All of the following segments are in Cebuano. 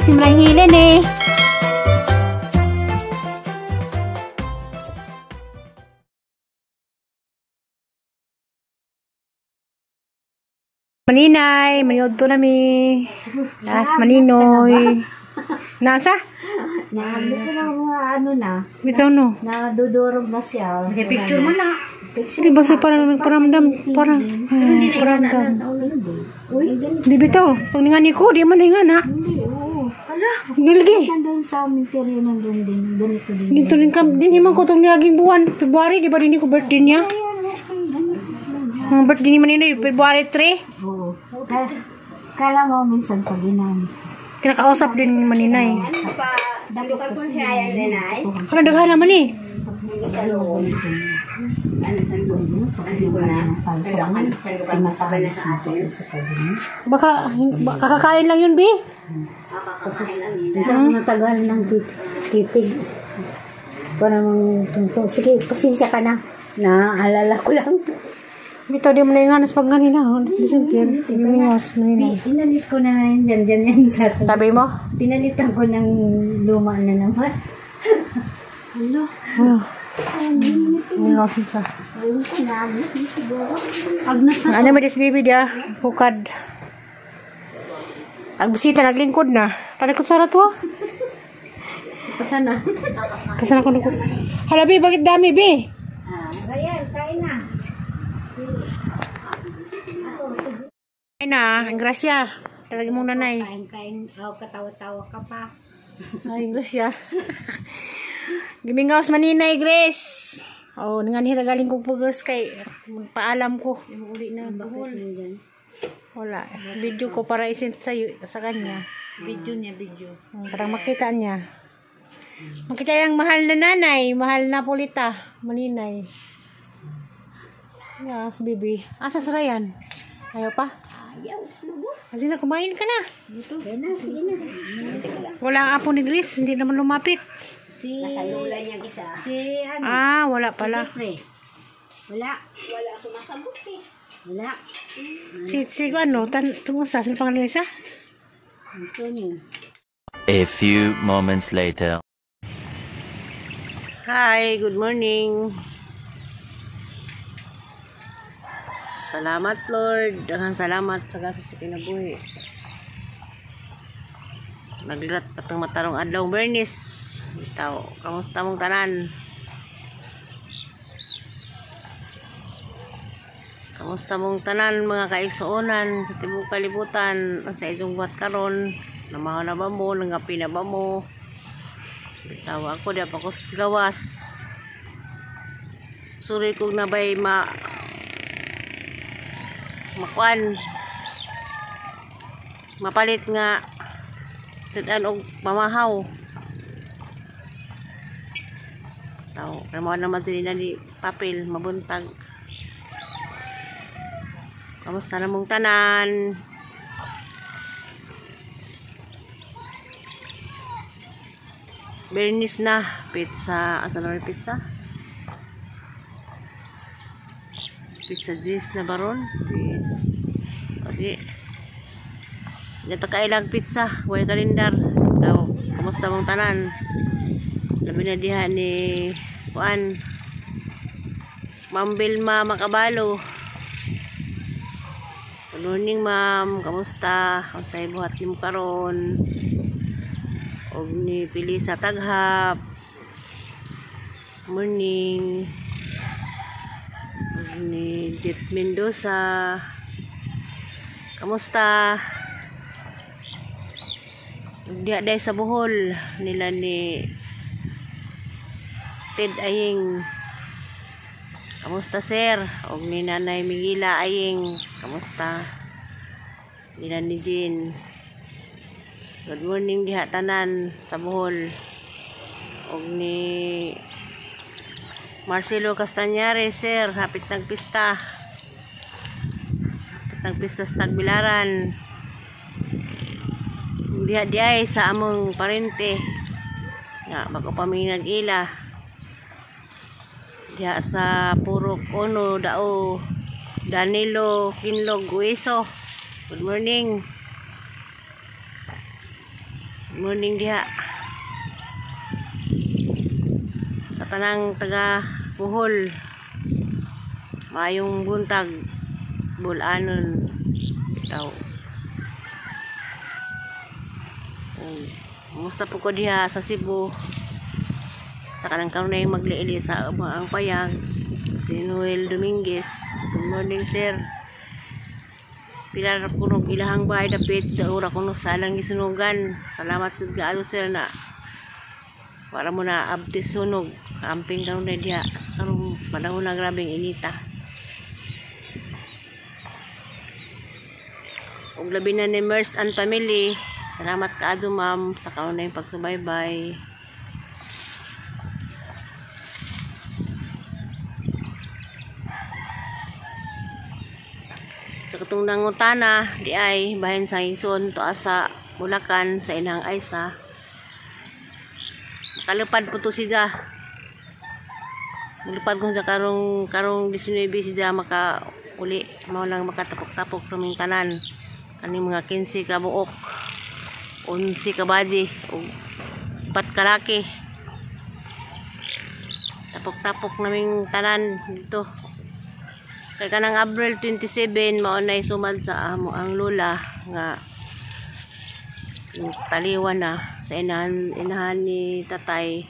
Si Marang Hilen eh. Maninay, maniod to nami. Nas Maninoy. Nasa? Na, gusto na mga ano na. Bitaw no. Nadudurog na siya. Picture mo na. Di ba sa parang nagparamdam, parang paramdam. Uy, Di bitaw, itong nga ni ko, di man nga na. hindi, oo. Ala. Nilgi. Nandun sa cemetery, nandun din. Ganito din. Dito rin kam, din man ko itong naging buwan. February, di ba din ko birthday niya? Ang birthday ni Maninoy, February 3. Oo. Kala mo minsan pag ginamit. Kinakausap din ni Maninay. Dali kasi. Ano, daghan naman eh. Baka, kakakain lang yun, Bi. Minsan ako natagal ng titig. Para mang tungtong. Sige, pasensya ka na. Naaalala ko lang. Bitaw, di mo na yung anas pag ganina. December. Yung Maninay. Inalis ko na rin dyan, dyan yan sa Tabi mo? Pinalitan ko ng luma na naman. Alo. Ano? Ano siya? Ayun ko na. Siguro. Agnas na. Ano ba this baby dia? Hukad. Ang bisita naglingkod na. Para ko sara to. Pasa na. Kasi na ko nagkus. Hala bi, bakit dami bi? Ayan, kain na. Ay na, ang grasya. Talaga mong nanay. Kain, kain. Oh, katawa-tawa ka pa. Ay, grasya. Gimingaws maninay, Grace. Oh, nanganhira galing kong pugos kay magpaalam ko. Uli na Bakit nandyan? Wala. Video ko para isend sa sa kanya. Video niya, video. Para makita niya. Makita yung mahal na nanay, mahal na pulita, maninay. Yes, baby. Asa sa Ryan? Ayaw pa? Ayaw. Kasi na, kumain ka na. Sige na, sige na. Wala ang apo ni Grace, hindi naman lumapit. Si... Nasa lula niya isa. Si ano? Ah, wala pala. Siyempre. Wala. Wala sumasagot eh. Wala. Si ano, tumusa, sino pangalan niya isa? Antonio. A few moments later. Hi, good morning. Salamat Lord. Daghang salamat sa gasa sa kinabuhi. Naglat patong matarong adlaw Bernice. Bitaw, kamusta mong tanan? Kamusta mong tanan mga kaigsuonan sa tibuok kalibutan sa inyong buhat karon? Namaho na ba mo? Nangapi na ba mo? Bitaw ako di pa ko sa gawas. Suri kog nabay makuan mapalit nga sudan og pamahaw. Taw, kay mo naman dinhi ni papel mabuntag. Kamusta na mong tanan? Bernice na pizza, ano na pizza? Pizza G's na baron? Yes. Okay. Natakailang pizza, way kalendar. Daw, kamusta mong tanan? Labi na diha ni Kuan. Ma'am Vilma Makabalo. Good morning, ma'am. Kamusta? Unsay buhat nimo karon? Og ni Pilisa Taghap. Morning. Og ni Jet Mendoza. Kamusta? Ug diha day sa Bohol nila ni Ted Aying. Kamusta sir? Og ni Nanay Migila Aying. Kamusta? Nila ni Jean. Good morning diha tanan sa Bohol. Og ni Marcelo Castañares sir, hapit nagpista. Hapit nagpista sa Tagbilaran. Diha diay sa among parente. Nga bago pa mi nag-ila. Diha sa Purok Uno, Dao, Danilo Kinlog Hueso. Good morning. Morning diha. Sa tanang taga Bohol. Maayong buntag. Bulanon. Bitaw. Kumusta po ko diha sa Cebu? Sa kanang karon na yung magliili sa ang payag. Si Noel Dominguez. Good morning, sir. Pila ra kuno ilahang bahay dapit daura kuno salang gisunugan. Salamat jud kaayo, sir, na para mo na abtis sunog. Amping karon na diha sa karong panahon na grabeng inita. Ug labi na ni Merce and family. Salamat kaadto, ma'am, sa karon na yung pagsubaybay. Sa katong nangutana di ay bahin sa ison to asa Bulacan sa inang Aysa. Makalupad po to siya. Maglupad ko sa karong karong 19 siya maka uli mao lang makatapok-tapok raming tanan. Kaning mga 15 ka buok, 11 ka baji ug 4 ka laki. Tapok-tapok naming tanan dito. Kay kanang April 27 mao nay sumad sa amo ang lola nga taliwan na sa inahan ni tatay.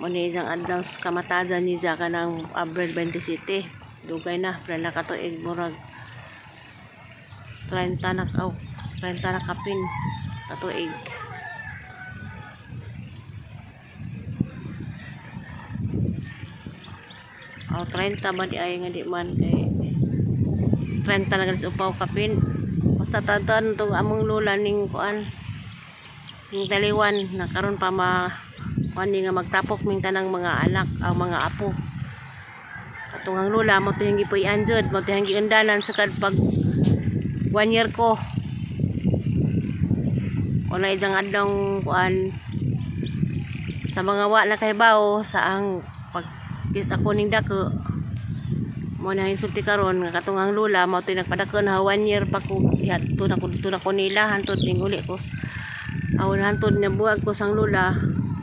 Mo ni isang adlaw sa kamatayan ni ja kanang April 27. Dugay na pila na katuig, murag 30 na oh, 30 na kapin katuig. Oh, 30 ba di ay nga di man kay 30 na galis upaw kapin. Basta tatan tong among lola ning kuan ning taliwan na karon pa ma kuan ni nga magtapok ming tanang mga anak ang mga apo. Katong ang lola mo to yung gipuy-an jud, mo to yung giundanan sa kad pag 1 year ko. Wala isang adlong kuan sa mga wa na kahibaw sa ang pag ako ning dako mo na insulti karon nga katong ang lola mao toy nagpadako na 1 year pa ko dito na ko dito na ko nila hantod ning uli ko. Awon hantod na buwag ko sang lola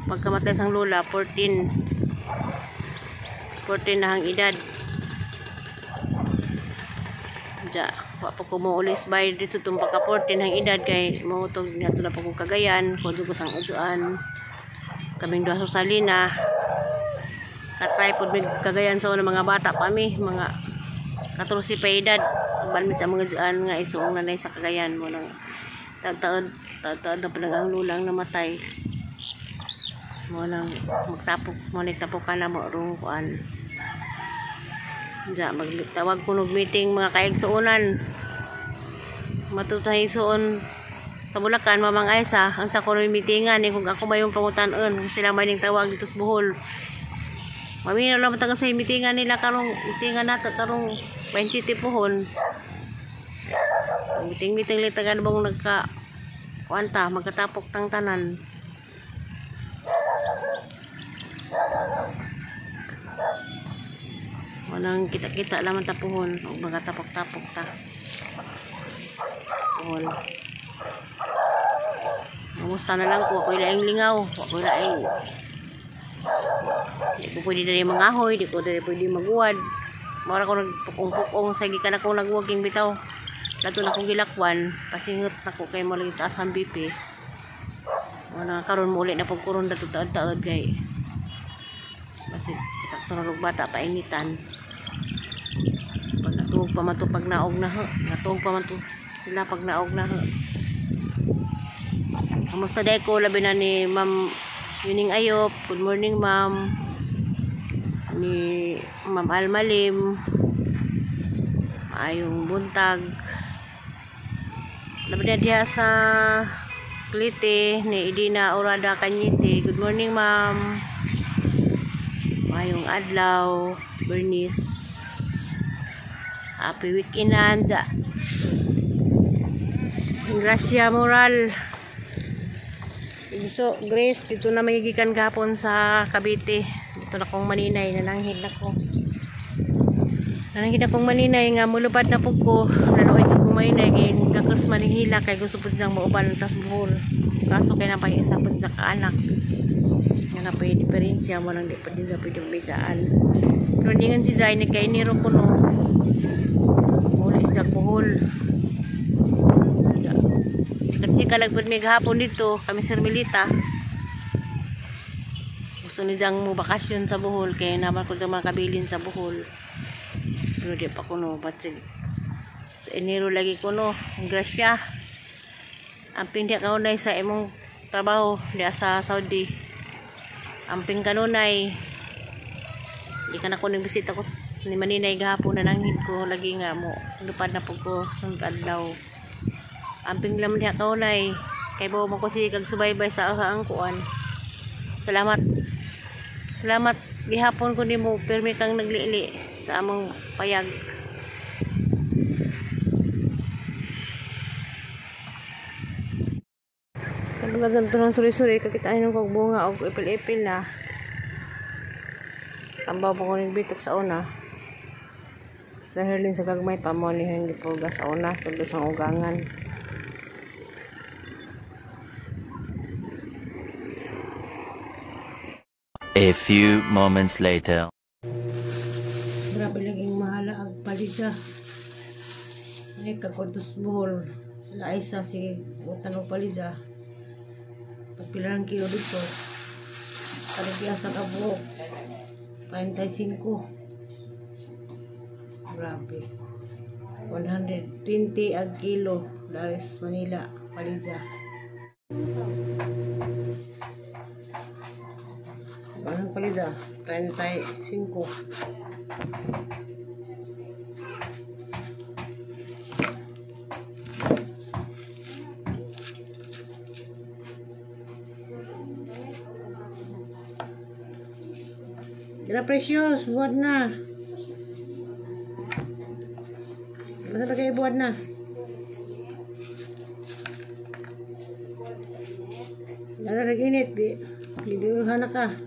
pagkamatay sang lola 14 na ang edad. Ja, wa pa ko mo ulis bay dito tong pagka 14 ang edad kay mo tog nato na pa ko Cagayan ko ko sang udyoan. Kaming duha sa Salina. Katry pod mig Cagayan sa una mga bata pa mi, mga 14 pa edad. Uban mi sa mga dyan nga isuong nanay sa Cagayan mo nang taod na pa ang lulang namatay. Mo nang magtapok mo ni tapokan na mo rong kuan. Ja, magtawag ko og meeting mga kaigsuonan. Matutay suon sa Bulacan, Mamang Aysa, ang sa kuno meetingan ni kung ako mayong pangutan-on sila may ning tawag dito sa Bohol. Mamina lang taga sa meetingan nila karong meetingan nato karong 27 pohon. Meeting-meeting lang taga bang nagka kuanta magkatapok tang tanan. Walang kita-kita laman tapuhon og magkatapok-tapok ta. Pohon. Kamusta na lang ko, ako'y laing lingaw, ako'y laing. Di ko pwede dali mangahoy, di ko dali pwede maguwad. Mara ko nagpukong-pukong sa gikan akong nagwaging bitaw. Lato na akong gilakwan, pasingot na ko kay mo lagi taas ang BP. Wala karon mo ulit na pagkuron dato taod-taod kay. Basig sakto na rog bata painitan. Pag natuog pa man to pag naog na ho, natuog pa man to sila pag naog na ho. Kamusta day ko labi na ni Ma'am Yuning Ayop. Good morning, ma'am. Ni Ma'am Almalim. Maayong buntag. Labi na diha sa Klite ni Idina Orada Kanyete. Good morning, ma'am. Maayong adlaw, Bernice. Happy weekend anja. Gracia Moral. So, Grace, dito na magigikan gapon sa Cavite. Dito na kong maninay, nananghid na ko. Nananghid na kong maninay nga mulupad na po ko. Nanood ko kong maninay, kay gakus manihila, kay gusto po siyang mauban tas Bohol. Kaso kay na pa yung isa pa sa kaanak. Nga na pa yung diferensya mo lang di pa din sa pwede mabitsaan. Pero hindi nga si Zay, nagka-Enero ko no. Muli sa Bohol. Chika-chika lang po may gahapon dito. Kami Sir Milita. Gusto ni Jang mo bakasyon sa Bohol. Kaya naman ko dyan mga kabilin sa Bohol. Pero di pa ko no. Ba't sa Enero lagi ko no. Ang grasya. Amping di kanunay sa imong trabaho diya sa Saudi. Amping kanunay. Di ka na ko nagbisita ko ni Maninay gahapon na nanghid ko lagi nga mo lupad na po ko sunod adlaw. Amping lang diha kanunay. Kay bawo mo ko si kag subaybay sa ang kuan. Salamat. Salamat gihapon ko nimo pirmi kang naglili sa among payag. Kadugatan to ng suri-suri, kakita ng kog bunga og ipil-ipil na. Tambaw pa ko ng bitok sa una. Dahil din sa gagmay pa mo ni ang gipulga sa una, tulo sa ugangan. A few moments later. Grabe laging mahala ang palidya. Ay, kagkortos Bohol. Sila Aisa, sige, utan og palidya. Pagpila ng kilo dito. Paligya sa kabuok. 45. Grabe. 120 ang kilo. Lares, Manila. Palidya. Anong palidya? 35. Dala Precious, buwad na. Basta pa kayo buwad na. Dala nag-init. Gidiuhan na ka.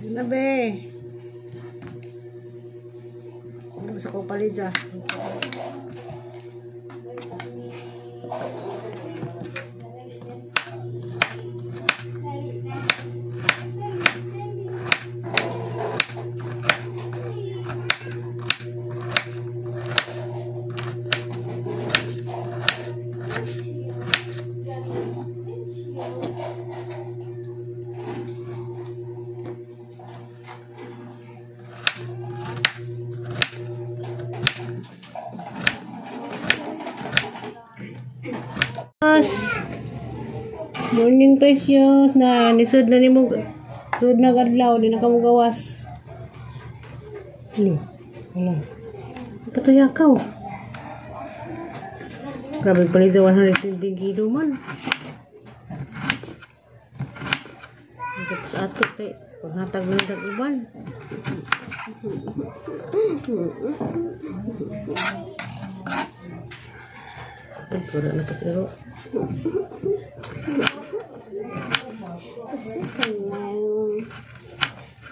Ano be? Ano sa kopalidya? Morning Precious na nisud na nimo sud na kadlaw di na ka mogawas. Hello. Hello. Patuyakaw. Grabe palit sa 120 kilo man. Sa ato kay panghatag ng dag uban. Ay, wala na pasero.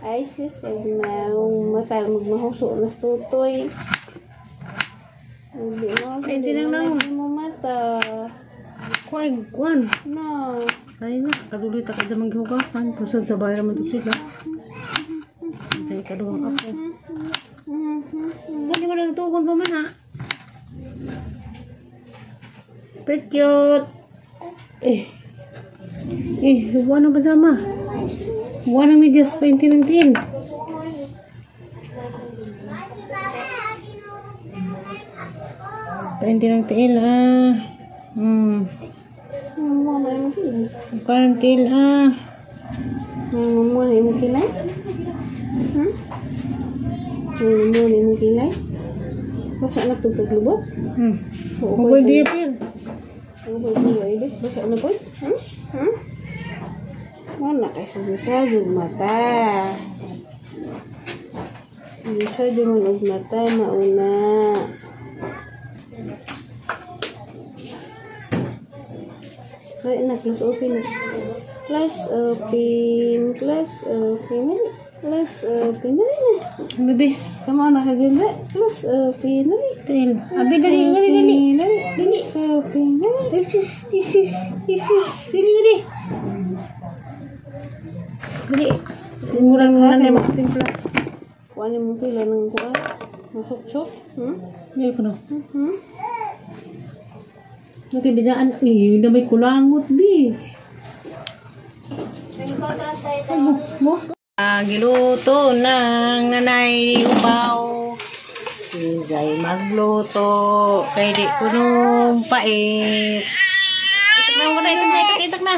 Ay, sis, mata magmahuso na tutoy. Hindi mo, Ay, di lang lang. Hindi mo mata. Kuan, kuan. No. Ay na, kaduloy ta ka sa manghugasan. Pusod sa bahay naman ito sila. Ay, kaduhang ako. Hindi ko lang tugon pa man ha. Pecute. Eh. Eh, buwan na ba sama? Buwan na medyas 20 ng tin. Ng tiil, ah. Bukan tiil, ah. Mo na imong kilay? Mo na imong kilay? Basa na itong paglubot? Okay, di pir. Basa na po? Wala kay sa jud mata. Sa jud man og mata mauna. Dali na, close open na. Close open, close open. Dali. Close open. Dali na. Bebe. Come on, nakaganda. Close open. Dali. Dali. Abi, dali, dali, dali. Dali. Close open. Dali. This is, dali, dali. Dali. Murang nanay mo. Timpla. Kuha ni mo pila ng kuha. Masok-sok. Hmm? Dali ko na. Hmm? Nakibidaan. Uy, na may kulangot, bi. Ay, mo, mo. Ah, giluto ng nanay ubaw. Izay magluto. Kay di kunong pait. Itak na mo na, itak na, itak, itak na.